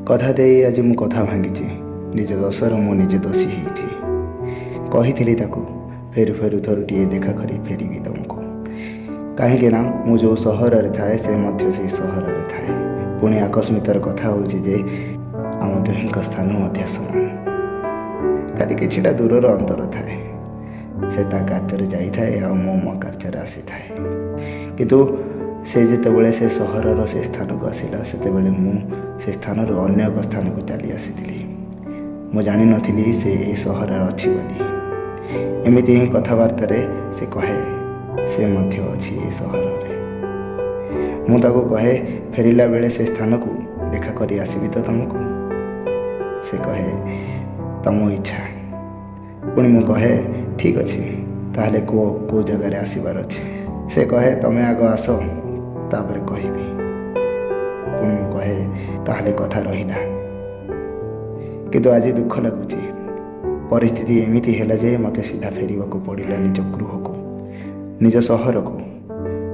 କଥା ଦେଇ ଆଜି ମୁଁ କଥା ଭାଙ୍ଗିଛି। ନିଜ ଦୋଷରୁ ମୁଁ ନିଜେ ଦୋଷୀ ହେଇଛି। କହିଥିଲି ତାକୁ, ଫେରୁ ଫେରୁ ଥରୁଟିଏ ଦେଖା କରି ଫେରିବି ତୁମକୁ। କାହିଁକି ନା ମୁଁ ଯେଉଁ ସହରରେ ଥାଏ, ସେ ମଧ୍ୟ ସେଇ ସହରରେ ଥାଏ। ପୁଣି ଆକସ୍ମିକର କଥା ହେଉଛି ଯେ ଆମ ଦୁହିଁଙ୍କ ସ୍ଥାନ ମଧ୍ୟ ସମାନ, ଖାଲି କିଛିଟା ଦୂରର ଅନ୍ତର ଥାଏ। ସେ ତା କାର୍ଯ୍ୟରେ ଯାଇଥାଏ ଆଉ ମୁଁ ମୋ କାର୍ଯ୍ୟରେ ଆସିଥାଏ। କିନ୍ତୁ ସେ ଯେତେବେଳେ ସେ ସହରର ସେ ସ୍ଥାନକୁ ଆସିଲା, ସେତେବେଳେ ମୁଁ ସେ ସ୍ଥାନରୁ ଅନ୍ୟ ଏକ ସ୍ଥାନକୁ ଚାଲି ଆସିଥିଲି। ମୁଁ ଜାଣିନଥିଲି ସେ ଏ ସହରରେ ଅଛି ବୋଲି। ଏମିତି ହିଁ କଥାବାର୍ତ୍ତାରେ ସେ କହେ, ସେ ମଧ୍ୟ ଅଛି ଏ ସହରରେ। ମୁଁ ତାକୁ କହେ, ଫେରିଲା ବେଳେ ସେ ସ୍ଥାନକୁ ଦେଖା କରି ଆସିବି ତ ତୁମକୁ? ସେ କହେ, ତମ ଇଚ୍ଛା। ପୁଣି ମୁଁ କହେ, ଠିକ୍ ଅଛି, ତାହେଲେ କୁହ କେଉଁ ଜାଗାରେ ଆସିବାର ଅଛି? ସେ କହେ, ତମେ ଆଗ ଆସ, ତାପରେ କହିବି। ପୁଣି ମୁଁ କହେ, ତାହେଲେ କଥା ରହିଲା। କିନ୍ତୁ ଆଜି ଦୁଃଖ ଲାଗୁଛି। ପରିସ୍ଥିତି ଏମିତି ହେଲା ଯେ ମୋତେ ସିଧା ଫେରିବାକୁ ପଡ଼ିଲା ନିଜ ଗୃହକୁ, ନିଜ ସହରକୁ।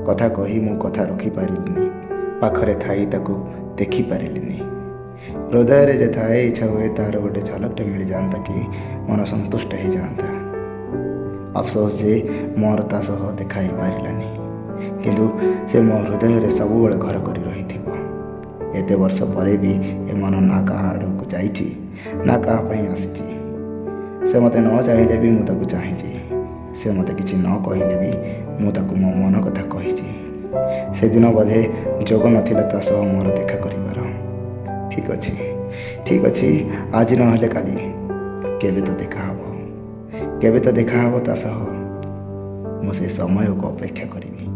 କଥା କହି ମୁଁ କଥା ରଖିପାରିଲିନି। ପାଖରେ ଥାଇ ତାକୁ ଦେଖିପାରିଲିନି। ହୃଦୟରେ ଯେ ଥାଏ, ଇଚ୍ଛା ହୁଏ ତାର ଗୋଟେ ଝଲକଟେ ମିଳିଯାଆନ୍ତା କି, ମନ ସନ୍ତୁଷ୍ଟ ହେଇଯାଆନ୍ତା। ଅଫସୋସ ଯେ ମୋର ତା ସହ ଦେଖା ହେଇପାରିଲାନି। କିନ୍ତୁ ସେ ମୋ ହୃଦୟରେ ସବୁବେଳେ ଘର କରି ରହିଥିବ। ଏତେ ବର୍ଷ ପରେ ବି ଏ ମନ ନା କାହା ଆଡ଼କୁ ଯାଇଛି, ନା କାହା ପାଇଁ ଆସିଛି। ସେ ମୋତେ ନ ଚାହିଁଲେ ବି ମୁଁ ତାକୁ ଚାହିଁଛି। ସେ ମୋତେ କିଛି ନ କହିଲେ ବି ମୁଁ ତାକୁ ମୋ ମନ କଥା କହିଛି। ସେଦିନ ବୋଧେ ଯୋଗ ନଥିଲା ତା ସହ ମୋର ଦେଖା କରିବାର। ଠିକ୍ ଅଛି, ଠିକ୍ ଅଛି, ଆଜି ନହେଲେ କାଲି କେବେ ତ ଦେଖା ହେବ, କେବେ ତ ଦେଖା ହେବ ତା ସହ। ମୁଁ ସେ ସମୟକୁ ଅପେକ୍ଷା କରିବି।